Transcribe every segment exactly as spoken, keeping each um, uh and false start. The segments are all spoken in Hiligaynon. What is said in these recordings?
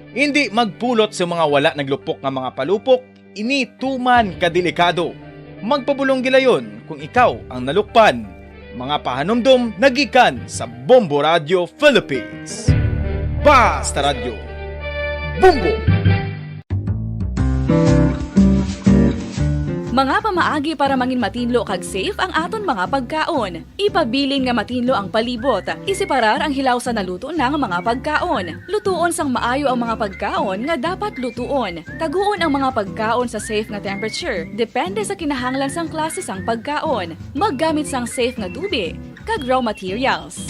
Indi magpulot sa mga wala naglupok nga mga palupok, ini tuman ka delikado. Magpabulong gilayon kung ikaw ang nalukpan. Mga pahanumdom nagikan sa Bombo Radio Philippines. Basta Radyo, Bombo! Mga pamaagi para mangin matinlo kag safe ang aton mga pagkaon. Ipabilin nga matinlo ang palibot. Iseparar ang hilaw sa naluto na nga mga pagkaon. Lutuon sang maayo ang mga pagkaon nga dapat lutuon. Taguon ang mga pagkaon sa safe nga temperature, depende sa kinahanglan sang klase sang pagkaon. Maggamit sang safe nga tubi kag raw materials.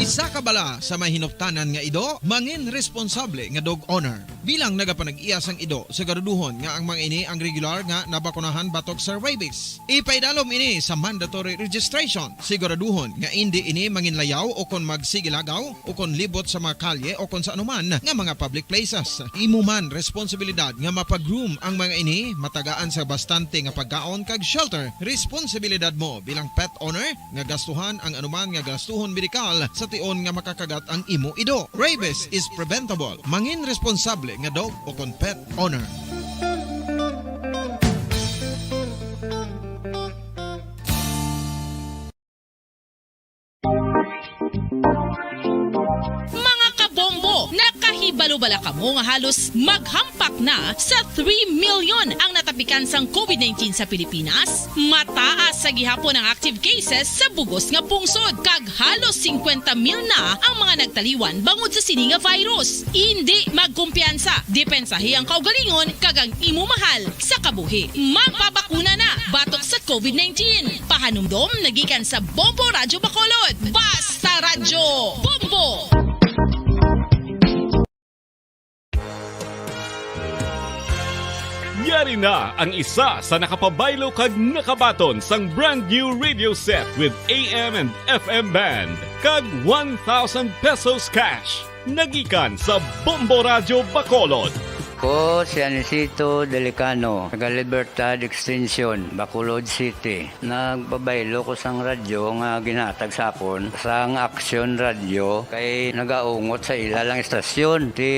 Isa ka bala sa may hinuptanan nga ido, mangin responsable nga dog owner. Bilang nagapanag-iya sang ido, siguraduhon nga ang mga ini ang regular nga nabakunahan batok sa rabies. Ipaidalom ini sa mandatory registration. Siguraduhon nga indi ini manginlayaw o kon magsigilagaw o kon libot sa mga kalye o kon sa anuman nga mga public places. Imo man responsibilidad nga mapag-groom ang mga ini, matagaan sa bastante nga pagkaon kag shelter. Responsibilidad mo bilang pet owner nga gastuhan ang anuman nga gastuhon medikal sa tion nga makakagat ang imo ido. Rabies is preventable. Mangin responsable nga dog o kon pet owner. Mga kabombo, nakahibalo bala kamo nga halos maghampak na sa three million ang natapikan sang covid nineteen sa Pilipinas? Mataas sa gihapon ang active cases sa bugos nga pungsod, kag halos singkwenta mil na ang mga nagtaliwan bangod sa sini nga virus. Indi magkumpiyansa, depensahi ang kaugalingon kag ang imo mahal sa kabuhi. Magpabakuna na batok sa covid nineteen. Pahanumdom nagikan sa Bombo Radyo Bacolod. Basta Radyo, Bombo! Yari na ang isa sa nakapabaylo kag nakabaton sang brand new radio set with A M and F M band kag one thousand pesos cash. Nagikan sa Bombo Radyo Bacolod. Ko si Anisito Delicano, taga Libertad Extension, Bacolod City. Nagpabaylo ko sang radyo nga ginhatag sa akon sang Aksyon Radyo kay nagaungot sa ila lang istasyon. Ti,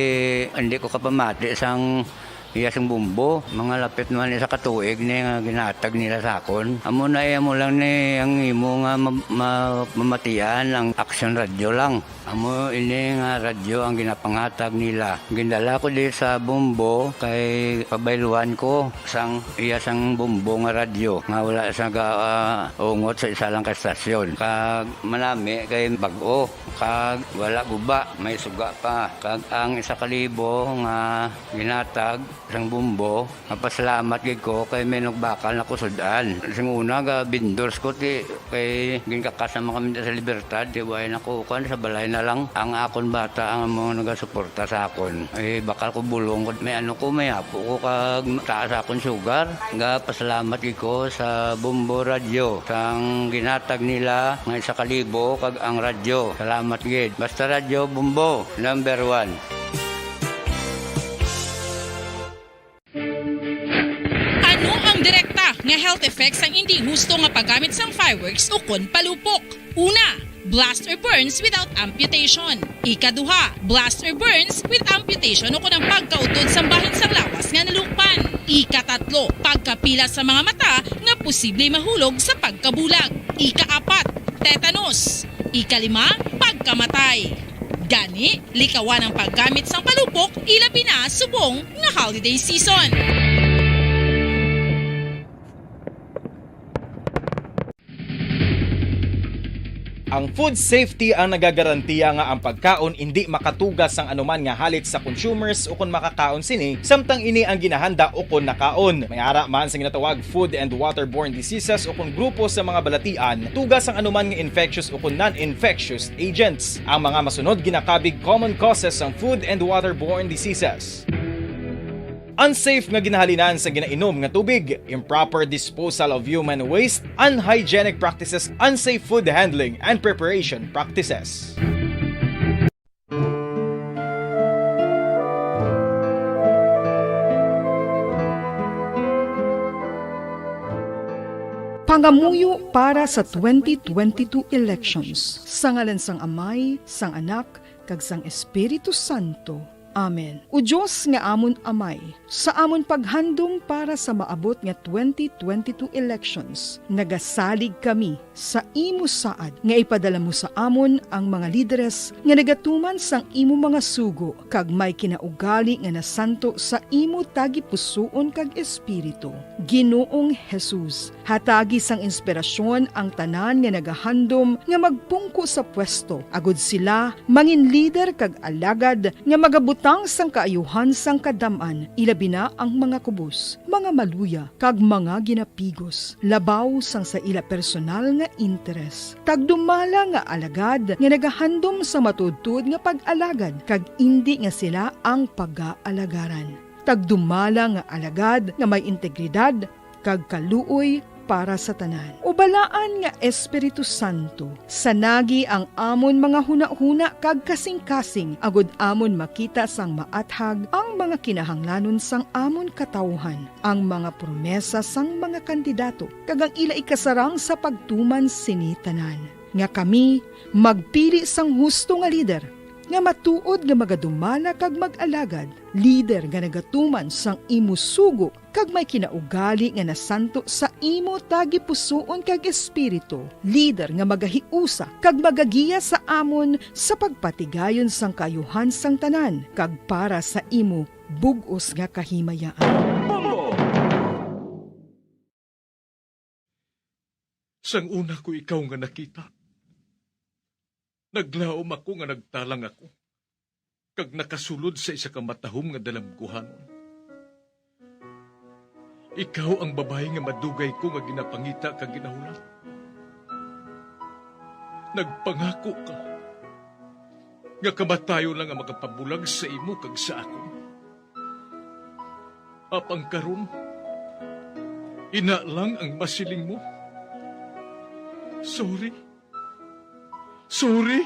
hindi ko kapamati sang iya sang bumbo. Mga lapit naman isa ka tuig ni nga ginhatag nila sa akon. Amo na, eh, amo lang ni ang imo nga ma-, ma-, mamatian ang Aksyon Radyo lang. Amo ini nga radyo ang ginapanghatag nila. Gindala ko di sa Bombo kay pabayluhan ko sang iya sang Bombo nga radyo nga wala sa ga-, ah, ungot sa isa lang ka estasyon. Kag manami kay bag-o, kag wala guba, may suga pa. Kag ang isa ka libo nga ginhatag sang Bombo, mapasalamat gid ko kay may nagbakal na ko sud-an. Sing una, ga vendors ko, ti, kay ginkakas naman kami sa Libertad, ti, way na ko, kuwan, sa balay na lang. Ang akon bata ang mga nagasuporta sa akon. Eh, bakal ko bulong ko. May ano ko, may apo ko, kag taas akon sugar. Ga pasalamat gid ko sa Bombo Radyo, sang ginhatag nila nga isa ka libo, kag ang radyo. Salamat gid. Basta Radyo, Bombo, number one. Ano ang direkta nga health effects sang indi husto nga paggamit sang fireworks ukon palupok? Una, blast or burns without amputation. Ikaduha, blast or burns with amputation ukon ang pagkautod sang bahin sang lawas nga nalukpan. Ikatatlo, pagkapila sa mga mata nga posible mahulog sa pagkabulag. Ikaapat, tetanus. Ikalima, pagkamatay. Gani, likawan ang paggamit sang palupok, ilabi na subong nga holiday season. Ang food safety ang nagagarantiya nga ang pagkaon indi makatuga sang anuman nga halit sa consumers ukon makakaon sini, samtang ini ang ginahanda ukon nakaon. May ara man sa ginatawag food and waterborne diseases ukon grupo sa mga balatian, tuga sang anuman nga infectious ukon non-infectious agents. Ang mga masunod ginakabig common causes sang food and waterborne diseases. Unsafe nga ginahalinan sa ginainom nga tubig, improper disposal of human waste, unhygienic practices, unsafe food handling and preparation practices. Pangamuyo para sa twenty twenty-two elections. Sa ngalan sang Amay, sang Anak, kag sang Espiritu Santo. Amen. O Dios nga amon Amay, sa amon paghandom para sa maabot nga twenty twenty-two elections, nagasalig kami sa imo saad nga ipadala mo sa amon ang mga lideres nga nagatuman sang imo mga sugo kag may kinaugali nga nasanto sa imo tagipusoon kag espiritu. Ginoong Jesus, hatagi sang inspirasyon ang tanan nga nagahandom nga magpungko sa pwesto, agud sila mangin lider kag alagad nga magabutang sang kaayuhan sang kadam-an, ilabi na ang mga kubos, mga maluya, kag mga ginapigos, labaw sang sa ila personal nga interes. Tagdumala nga alagad nga nagahandom sa matuodtuod nga pag-alagad, kag indi nga sila ang pagaalagaran. Tagdumala nga alagad nga may integridad kag kaluoy para sa tanan. O Balaan nga Espiritu Santo, sanagi ang amon mga hunahuna kag kasingkasing, agud amon makita sang maathag ang mga kinahanglanon sang amon katawuhan, ang mga promesa sang mga kandidato, kag ang ila ikasarang sa pagtuman sini tanan, nga kami magpili sang husto nga lider, nga matuod nga magadumala kag mag-alagad, lider nga nagatuman sang imo sugo kag may kinaugali nga nasanto sa imo tagipusoon kag espiritu, lider nga magahiusa kag magagiya sa amon sa pagpatigayon sang kaayuhan sang tanan kag para sa imo bug-os nga kahimayaan. Bongo! Sang una ko ikaw nga nakita, naglaom ako nga nagtalang ako, kag nakasulod sa isa ka matahom nga dalamguhanon. Ikaw ang babayi nga madugay ko nga ginapangita kag ginahulat. Nagpangako ka nga kamatayon lang ang makapabulag sa imo kag sa akon. Apang karon, ina lang ang masiling mo. Sorry. Sorry.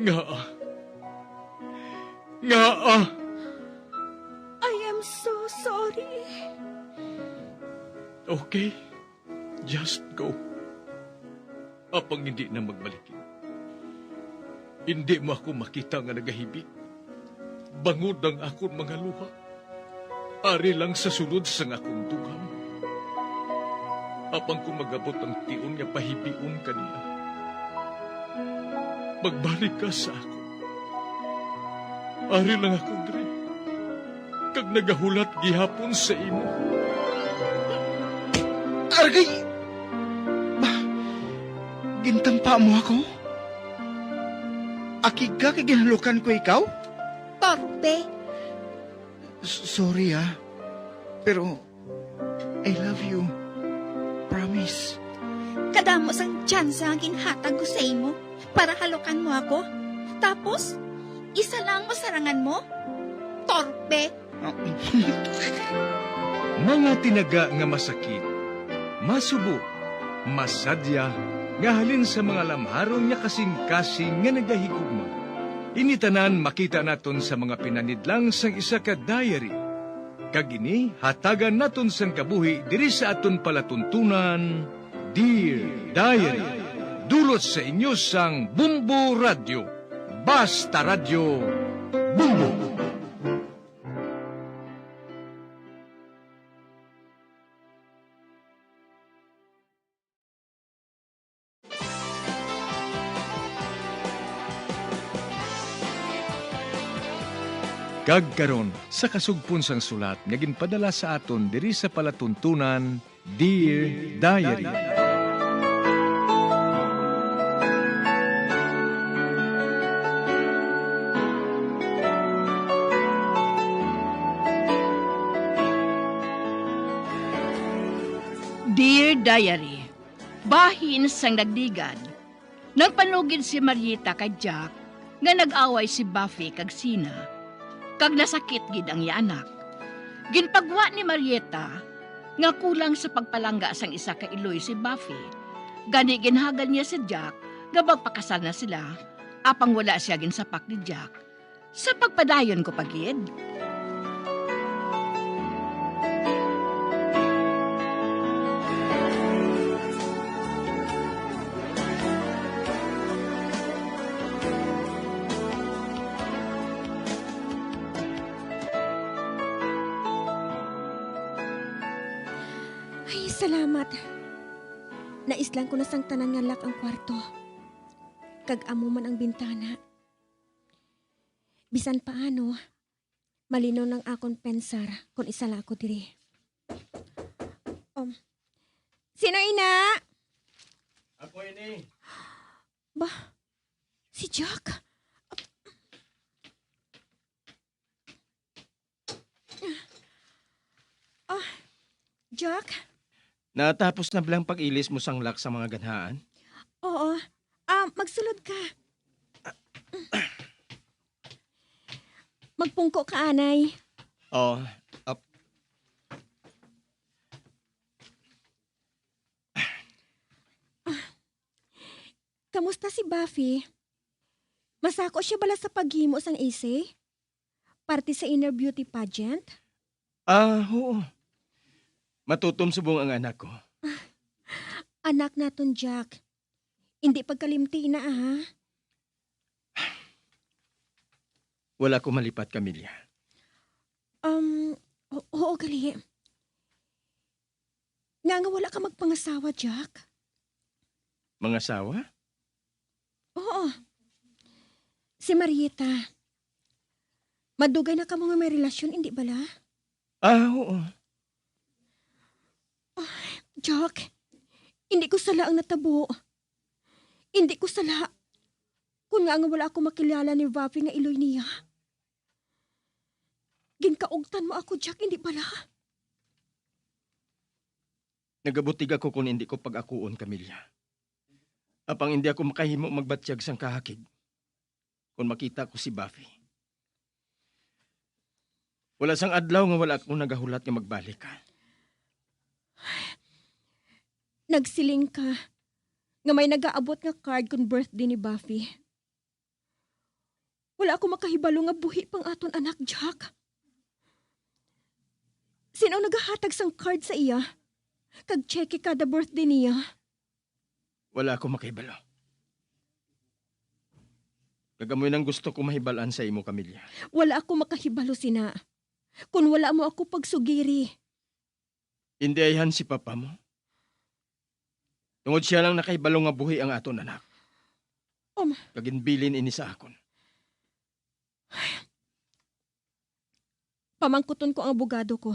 Ngaa? Ngaa? I am so sorry. Okay. Just go. Apang hindi na magbalik. Hindi mo ako makita nga nagahibi. Bangod ang akon mga luha, ari lang sa sulod sang akon dughan. Apang kung magabot ang tion nga pahibion ka niya, magbalik ka sa akon. Ari lang ako diri, kag nagahulat gihapon sa imo. Argay! Ba, gintampa mo ako? Akig ka kay ginhalukan ko ikaw? Torpe! S- sorry, ah. Pero I love you. Promise. Kadamo sang tsansa nga ginhatag ko sa imo para halukan mo ako. Tapos, isa lang masarangan mo? Torpe! Mga tinaga nga masakit, masubo, masadya, nga halin sa mga lamharon nga kasing-kasing nga nagahigugma. Ini tanan makita naton sa mga pinanidlang sang isa ka diary. Kag ini hatagan naton sang kabuhi diri sa aton palatuntunan, Dear Diary. Dulot sa inyo sang Bombo Radyo. Basta Radyo, Bombo! Kag karon, sa kasugpon sang sulat nga ginpadala sa aton diri sa palatuntunan, Dear Diary. Dear Diary, bahin sang nagligad, nagpanugid si Marieta kay Jack nga nag-away si Buffy kag Sina, kag nasakit gid ang iya anak. Ginpagwa ni Marieta nga kulang sa pagpalangga sang isa ka iloy si Buffy, gani ginhagad niya si Jack nga magpakasal na sila, apang wala sia ginsapak ni Jack. Sa pagpadayon ko pa gid. Salamat. Naislan ko na sang tanan nga lock ang kwarto. Kag amo man ang bintana. Bisan paano, malinaw nang akon pensar kon isa lang ako diri. Um, sino ina? Ako ini. Ba, si Jack? Ah, Jack? Natapos na bala ang pag-ilis mo sang lock sa mga ganhaan? Oo. Ah, magsulod ka. Magpungko ka, anay. Oh, ap- Kamusta si Buffy? Masako siya bala sa paghimo sang essay? Parte sa inner beauty pageant? Ah, oo. Matutom subong ang anak ko. Anak naton, Jack. Indi pagkalimti na, ha? Wala ko malipat, Camilla. Um, o-, oo, gali. Nga nga wala ka magpangasawa, Jack? Mangasawa? Oo. Si Marieta. Madugay na kamo nga may relasyon, indi bala? Ah, oo. Ah, Jack, indi ko sala ang natabo. Indi ko sala. Kun nga nga wala ako makilala ni Buffy nga iloy niya. Ginkaugtan mo ako, Jack, indi bala? Nagabutig ako kon indi ko pag-akuon, Camilla. Apang indi ako makahimo magbatyag sang kahakig kon makita ko si Buffy. Wala sang adlaw nga wala ako nagahulat nga magbalik ka. Nagsiling ka nga may nagaabot nga card kon birthday ni Buffy. Wala ako makahibalo nga buhi pang aton anak, Jack. Sino nagahatag sang card sa iya? Kag tseke kada birthday niya? Wala ako makahibalo. Kag amoy nang gusto ko mahibal-an sa imo, Camilla. Wala ako makahibalo sina. Kun wala mo ako pagsugiri. Indi ayhan si papa mo? Tungod siya lang nakahibalo nga buhi ang aton anak. Um. Kag ginbilin ini sa akon. Pamangkuton ko ang abogado ko.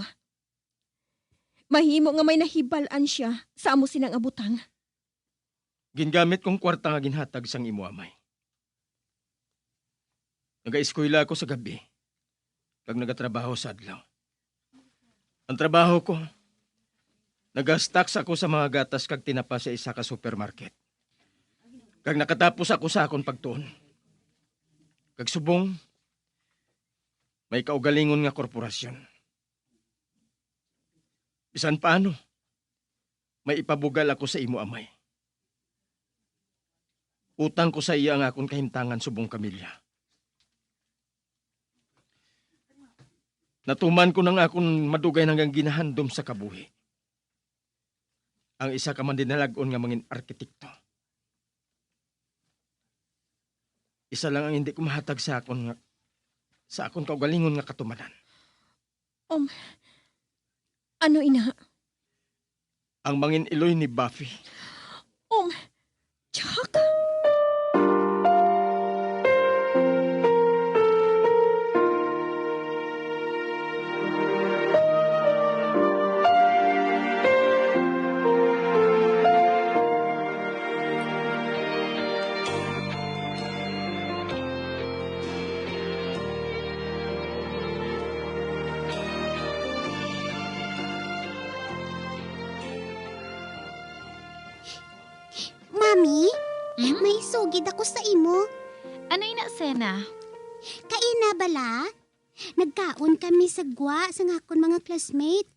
Mahimo nga may nahibal-an siya sa amo sinang abutang. Gingamit kong kwarta nga ginhatag sang imo amay. Nagaeskwela ako sa gab-i, kag nagatrabaho sa adlaw. Ang trabaho ko, nagastocks ako sa mga gatas kag tinapa sa isa ka supermarket. Kag nakatapos ako sa akon pagtuon. Kag subong, may kaugalingon nga korporasyon. Bisan paano, may ipabugal ako sa imo amay. Utang ko sa iya ang akon kahimtangan subong, Camilla. Natuman ko nang akon madugay na nga ginahandom sa kabuhi. Ang isa ka mandinalag-on nga mangin arkitekto. Isa lang ang hindi ko mahatag sa akon nga, sa akon kaugalingon nga katumanan. Um, ano ina? Ang mangin-iloy ni Buffy. Um, Chuck? Mami, Hmm? may isugid ako sa imo. Ano ina, Sena? Kaina bala, nagkaon kami sa gwa sang akon mga classmate.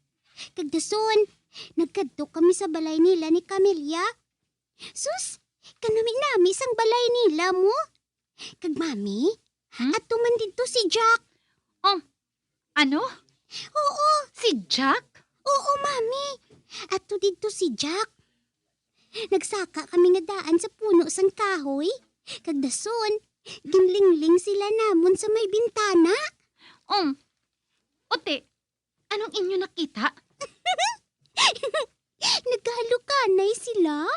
Kag dason, nagkadto kami sa balay nila ni Camelia. Sus, kanami-nami sang balay nila mo. Kag, Mami, Hmm? ato man didto si Jack. Oh, ano? Oo. Si Jack? Oo, Mami. Ato didto si Jack. Nagsaka kami nga daan sa puno sang kahoy. Kag dason, ginlingling sila namon sa may bintana. Um, Ote, anong inyo nakita? Naghalukanay sila?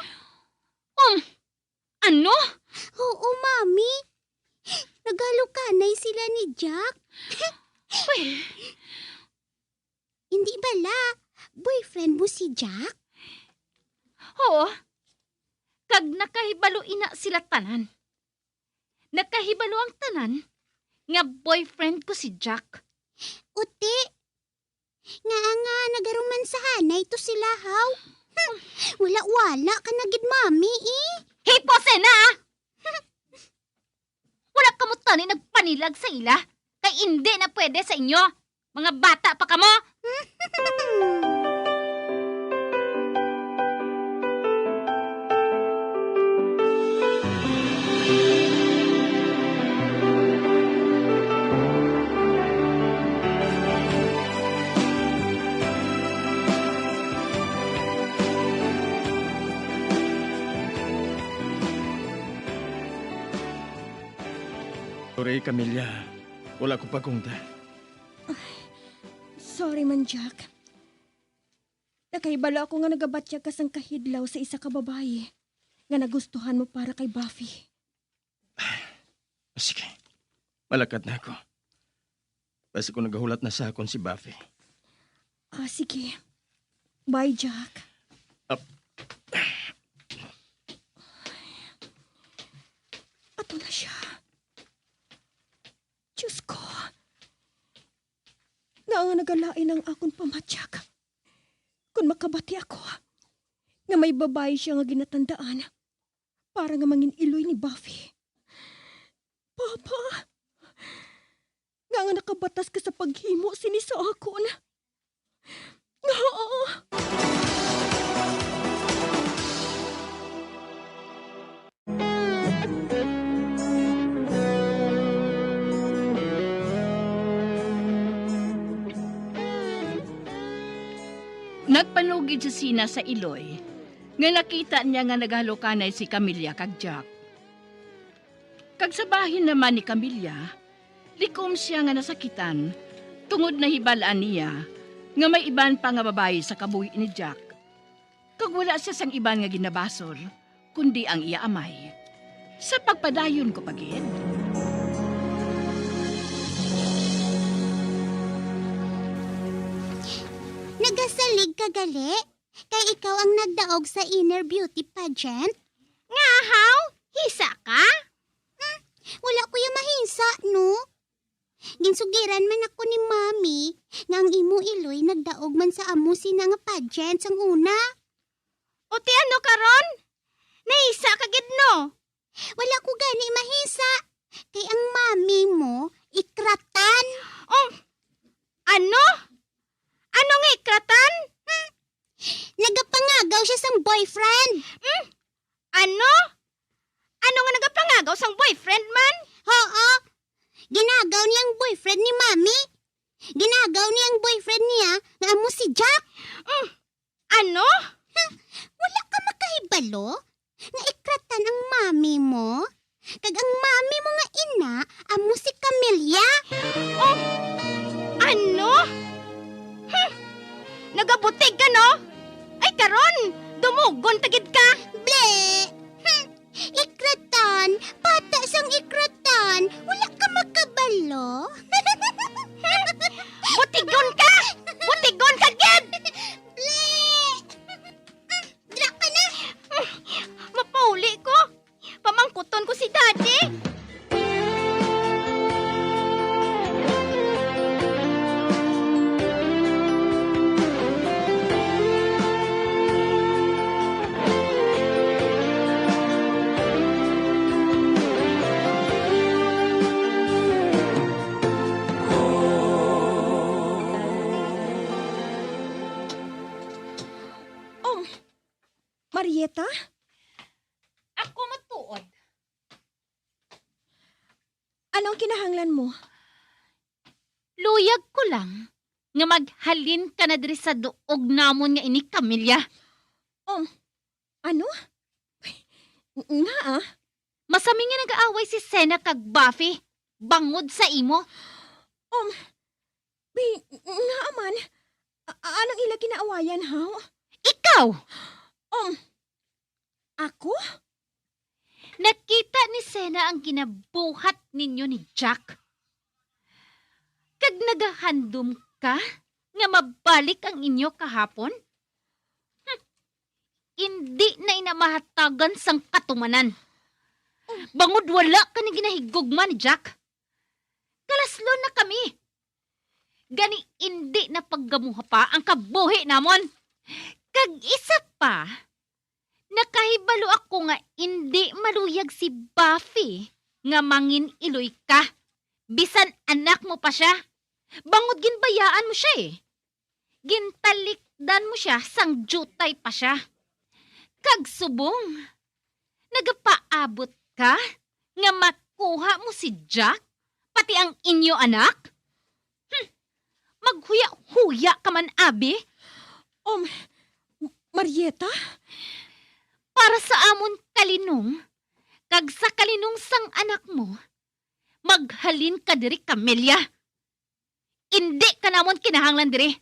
Um, ano? Oo, Mami. Naghalukanay sila ni Jack. Uy. Hindi bala, boyfriend mo si Jack? Oo. Kag nakahibalo ina sila tanan. Nakahibalo ang tanan nga boyfriend ko si Jack. Uti, nga nga nagaromansahanay to sila, haw? Hmm, wala-wala ka na gid, Mami, eh. Hipos na! Wala kamo tani nagpanilag sa ila, kay indi na pwede sa inyo. Mga bata pa kamo! Sorry, Camilla. Wala ko pagungda. Sorry man, Jack. Nakahibalo ako nga nagabatyag ka sang kahidlaw sa isa ka babayi nga nagustuhan mo para kay Buffy. Sige, malakat na ako. Basi ko nagahulat na sa akon si Buffy. Ah, sige. Bye, Jack. Ap- Ato na siya. Diyos ko. Ngaa nga nagalain ang akon pamatyag? Kon makabati ako nga may babayi siya nga ginatandaan para nga mangin-iloy ni Buffy. Papa, ngaa nga nakabatas ka sa paghimo sini sa akon? Ngaa? Nagpanugid si Sina sa iloy nga nakita niya nga naghalukanay si Camilla kag Jack. Kag sa bahin naman ni Camilla, likom sia nga nasakitan tungod nahibal-an niya nga may iban pa nga babayi sa kabuhi ni Jack. Kag wala sia sang iban nga ginabasol, kundi ang iya amay. Sa pagpadayon ko pa gid. Nagasalig ka gali? Kay ikaw ang nagdaog sa inner beauty pageant? Nga, haw? Hisa ka? Hmm, wala ko ya mahisa, no? Ginsugiran man ako ni Mami nga ang imo iloy nagdaog man sa amo sina nga pageant sang una. O ti ano karon? Nahisa ka gid, no? Wala ko gani mahisa, kay ang mami mo ikratan. Oh, ano? Ano nga ikratan? Hmm? Nagapangagaw siya sang boyfriend. Hmm? Ano? Ano nga nagapangagaw sang boyfriend man? Oo. Ginagaw niya ang boyfriend ni Mami. Ginagaw niya ang boyfriend niya nga amo si Jack. Mm. Ano? Huh? Wala ka makahibalo nga ikratan ang mami mo? Kag ang mami mo nga ina amo si Camelia. Oh, ano? Hmm. Nagabutig ka, no? Ay, karon, dumugon ta gid ka. Ble! Hmm. Ikratan! Bata sang ikratan! Wala ka makabalo? Butigon ka! Butigon ka gid! Ble! Dira ka na! Mapauli ko! Pamangkuton ko si Daddy! Um, Marieta? Ako matuod. Ano ang kinahanglan mo? Luyag ko lang nga maghalin ka na diri sa duog namon nga ini, Camilla. Oh, ano? Nga, ah? Masami nga nag-aaway si Sena kag Buffy bangod sa imo. Um, bi-, nga man, a-, a-, anong ila ginaawayan, haw? Ikaw! Um, ako? Nakita ni Sena ang ginabuhat ninyo ni Jack. Kag nagahandom ka nga mabalik ang inyo kahapon? Hmm. Indi na ina mahatagan sang katumanan. Bangod wala ka ni ginahigugma ni Jack. Kalaslon na kami. Gani indi na paggamuha pa ang kabuhi namon. Kag isa pa, nakahibalo ako nga indi maluyag si Buffy nga mangin-iloy ka. Bisan anak mo pa sia. Bangod ginbayaan mo sia eh. Gintalikdan mo sia sang diutay pa sia. Kag subong, nagapaabot ka nga makuha mo si Jack, pati ang inyo anak? Hmm. Maghuya-huya ka man, abi. Um, Marieta? Para sa amon kalinong, kag sa kalinong sang anak mo, maghalin ka diri, Camelia. Indi ka namon kinahanglan diri,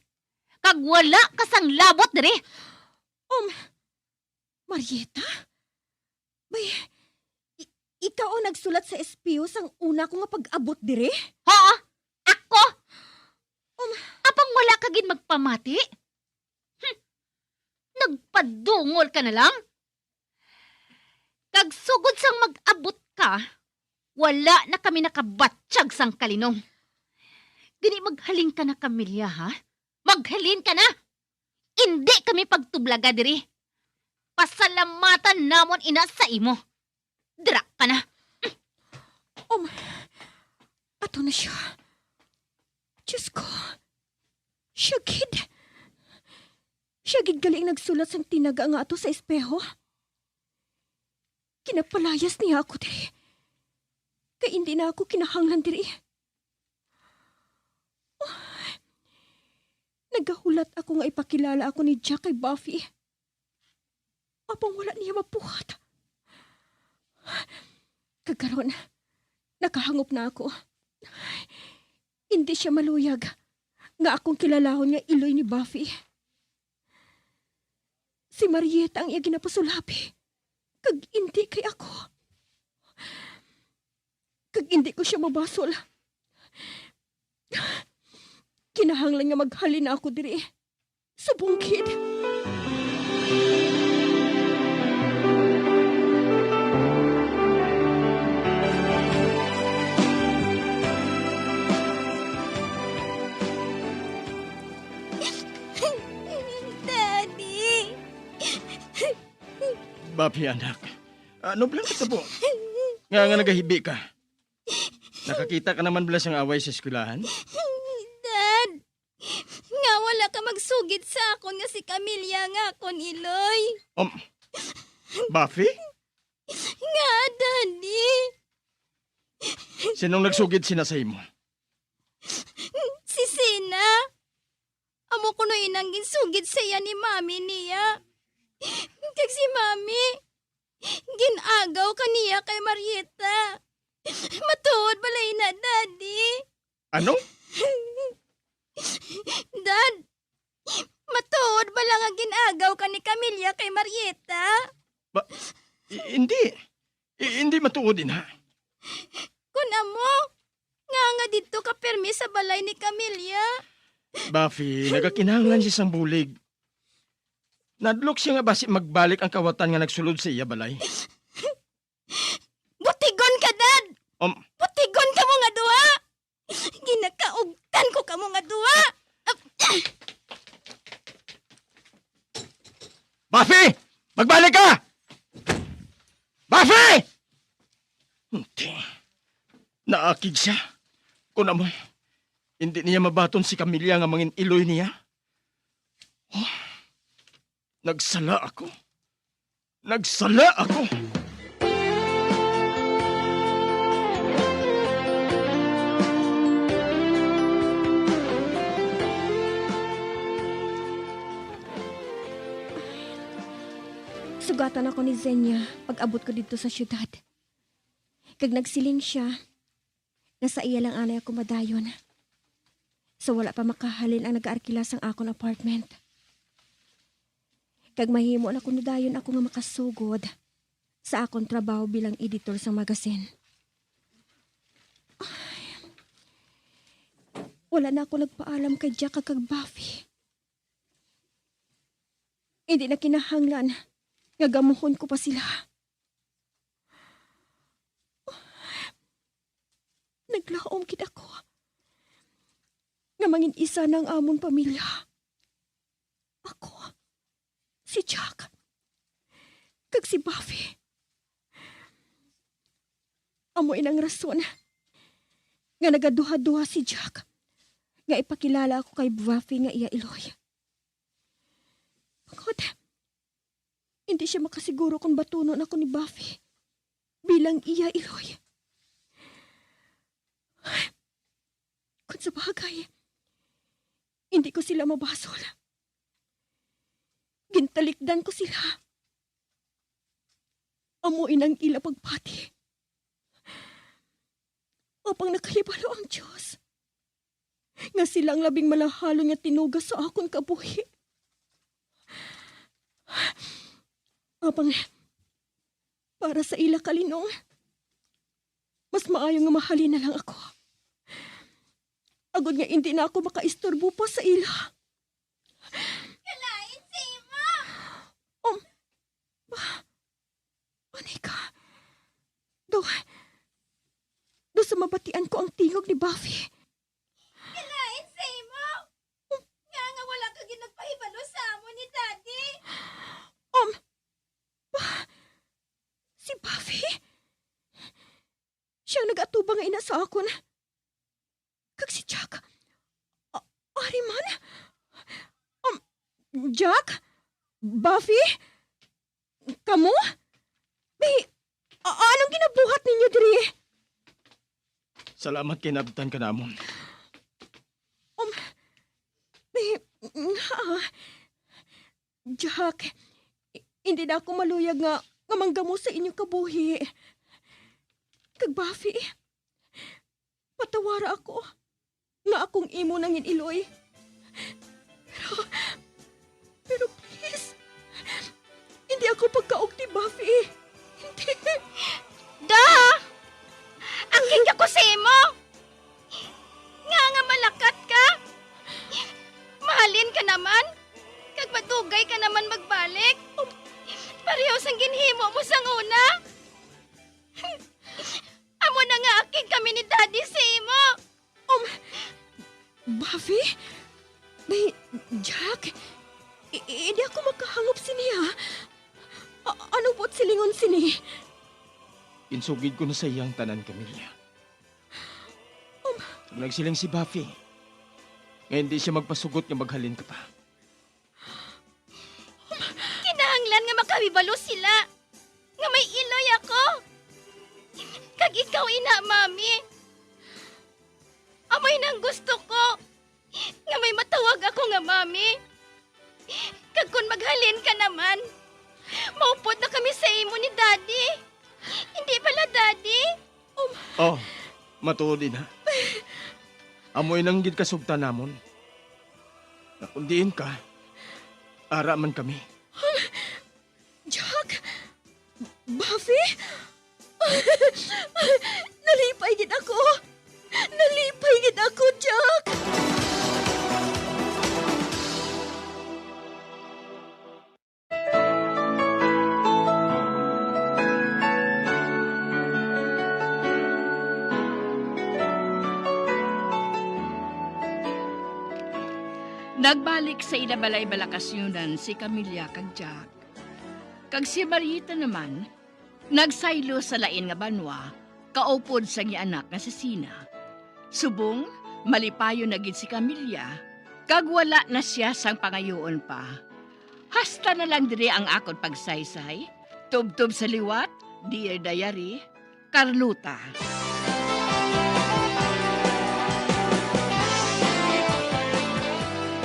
kag wala ka sang labot diri. Um, Marieta? Bay, i-, ikaw ang nagsulat sa espeho sang una ko nga pag-abot diri? Ha? Ako? Um, Apang wala ka gid magpamati? Hmm. Nagpadungol ka na lang? Kag sugod sang mag-abot ka, wala na kami nakabatyag sang kalinong. Gani maghalin ka na, Camelia, ha? Maghalin ka na! Indi kami pagtublaga diri. Pasalamatan namon ina sa imo. Dira ka na. Um, ato na siya. Diyos ko. Siya gid. Siya gid gali ang nagsulat sang tinaga nga ato sa espeho. Ginapalayas niya ako diri. Kay indi na ako kinahanglan diri. Nagahulat ako nga ipakilala ako ni Jack kay Buffy. Apang wala niya mabuhat. Kag karon, nakahangop na ako. Indi siya maluyag nga akong kilalahon nga iloy ni Buffy. Si Marieta ang iya ginapasulabi, kag indi kay ako. Kag indi ko siya mabasol. Kinahanglan nga maghalin na ako diri. Subong gid. Daddy! Buffy, anak. Ano bala kita po? Nga, nga nagahibi ka? Nakakita ka naman bala sang away sa eskwelahan? Dad, nga wala ka magsugid sa akon nga si Camelia nga akon iloy. Um, Buffy? Nga, Daddy. Sinong nagsugid sina sa imo? Si Sina. Amo kuno inang ginsugid sa iya ni Mami niya. Kag si Mami, gin-agaw ka niya kay Marieta. Matuod bala ina, Daddy? Ano? Dad, matuod bala nga gin-agaw ka ni Camelia kay Marieta? Ba, i-, hindi. I-, hindi matuod, ina. Kun amo, nga nga didto ka pirmi sa balay ni Camelia? Buffy, nagakinahanglan siya sang bulig. Nadlok siya nga basi magbalik ang kawatan nga nagsulod sa iya balay. Butigon ka, Dad! Um, Butigon ka mo nga duha! Ginakaugtan ko kamo nga duha! Buffy! Magbalik ka! Buffy! Hindi. Naakig siya. Kun amo, hindi niya mabaton si Camelia nga mangin-iloy niya. Oh, nagsala ako. Nagsala ako. Sugatan ako ni Zenia pag-abot ko didto sa siyudad. Kag nagsiling sia nga sa iya lang anay ako madayon, sa wala pa makahalin ang nagaarkila sang akon apartment. kag mahimo na kuno dayon ako nga makasugod sa akon trabaho bilang editor sang magazine. Ay, wala na ako nagpaalam kay Jack kag kag Buffy. Hindi na kinahanglan nga gamuhon ko pa sila. Naglaom gid ako nga mangin-isa na ang amon pamilya. Ako, si Jack, kag si Buffy. Amo inang rason nga nagaduha-duha si Jack nga ipakilala ako kay Buffy nga iya iloy. Bangod, hindi siya makasiguro kung batunon ako ni Buffy bilang iya iloy. Kung sa bagay, hindi ko sila mabasol. Gintalikdan ko sila. Amo inang ila pagpati. Apang nakahibalo ang Dios nga sila ang labing malahalon nga tinuga sa akon kabuhi. Apang para sa ila kalinong, mas maayo nga mahalin na lang ako. Agod nga indi na ako makaistorbo pa sa ila. Kalain sa imo! Um, ba? Ani ka? Do, do sa mabatian ko ang tingog ni Buffy. Kalain sa imo! Nga nga wala ka ginagpahibalo sa amo ni Daddy? Um, ba? Si Buffy? Siya ang nag-atubang nga ina sa akon. Kag si Jack? A-, ari man? Um, Jack? Buffy? Kamo? May, a-, anong ginabuhat ninyo diri? Salamat kay naabtan ka namon. Um, may, ah, Jack, i-, hindi na ako maluyag nga, nga manggamo sa inyo kabuhi. Kag Buffy, patawara ako nga akong imo nangin iloy. Pero, pero please, hindi ako pagkaugti, Buffy. Hindi. Da! Akig ako sa imo! Nga nga malakat ka? Mahalin ka naman, kag madugay ka naman magbalik. Pareho sang ginhimo mo sang una. Amo na nga akig kami ni Daddy sa imo. Um, Buffy? Nay, Jack? I-, i-, hindi ako makahangop sini, ha? A-, anong buot silingon sini? Insugid ko na sa iyang tanan, Camilla. Um, Nagsiling si Buffy nga hindi siya magpasugot nga maghalin ka pa. Kinahanglan nga makahibalo sila nga may iloy ako. Kag ikaw ina, Mami. Amo ina ang gusto ko, nga may matawag ako nga Mami. Kag kon maghalin ka naman, maupod na kami sa imo ni Daddy. Hindi bala, Daddy? Oh, matuod ina. Amo inang gid kasugtan namon. Nga kung diin ka, ara man kami. Jack? Buffy? Nalipay gid ako. Nalipay gid ako, Jack. Nagbalik sa ila balay balakasyonan si Camilla kag Jack. Kag si Marieta naman, nagsaylo sa lain nga banwa, kaupod sang iya anak nga si Sina. Subong, malipayon na gid si Camilla, kag wala na sia sang pangayuon pa. Hasta na lang diri ang akon pagsaysay. Tubtob sa liwat, Dear Diary, Carlota.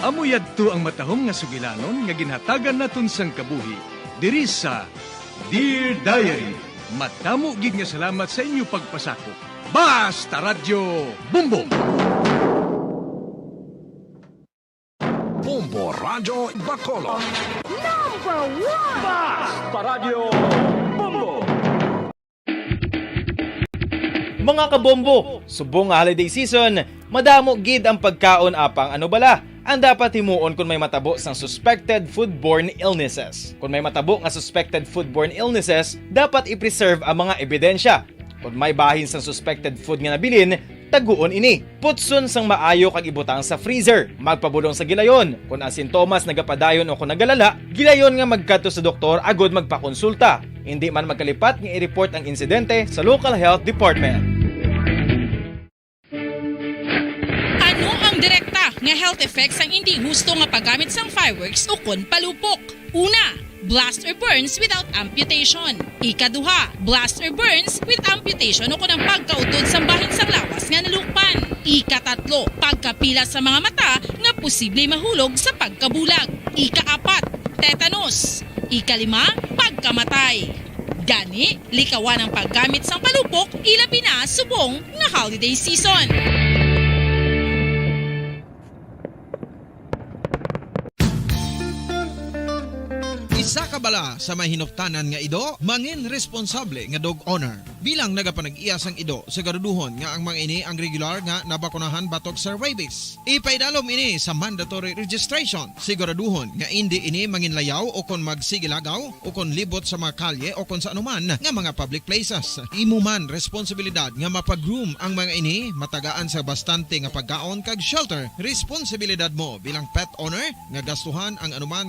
Amo yadto ang matahom nga sugilanon nga ginhatagan naton sang kabuhi diri sa Dear Diary. Madamo gid nga salamat sa inyo pagpasakop. Basta Radyo Bombo! Bombo Joy Bacolod. Number one! Basta Radyo Bombo! Mga kabombo, subong nga holiday season, madamo gid ang pagkaon apang ano bala ang dapat himuon kung may matabo sang suspected foodborne illnesses. Kung may matabo nga suspected foodborne illnesses, dapat i-preserve ang mga ebidensya. Kung may bahin sang suspected food nga nabilin, taguon ini. Putson sang maayo kag ibutang sa freezer. Magpabulong sa gilayon. Kung ang sintomas nagapadayon o kung nagalala, gilayon nga magkadto sa doktor agud magpakonsulta. Indi man magkalipat nga i-report ang insidente sa local health department. Ano ang direkta nga health effects sang indi husto nga paggamit sang fireworks ukon palupok? Una, blast or burns without amputation. Ikaduha, blast or burns with amputation ukon ang pagkautod sang bahin sang lawas nga nalukpan. Ikatatlo, pagkapila sa mga mata nga posible mahulog sa pagkabulag. Ikaapat, tetanus. Ikalima, pagkamatay. Gani, likawan ang paggamit sang palupok, ilabi na subong nga holiday season. Isa ka bala sa may hinuptanan nga ido, mangin responsable nga dog owner. Bilang nagapanag-iya sang ido, siguraduhon nga ang mga ini ang regular nga nabakunahan batok sa rabies. Ipaidalom ini sa mandatory registration. Siguraduhon nga indi ini manginlayaw o kon magsigilagaw o kon libot sa mga kalye o kon sa anuman nga mga public places. Imo man responsibilidad nga mapag-groom ang mga ini, matagaan sa bastante nga pagkaon kag shelter. Responsibilidad mo bilang pet owner nga gastuhan ang anuman nga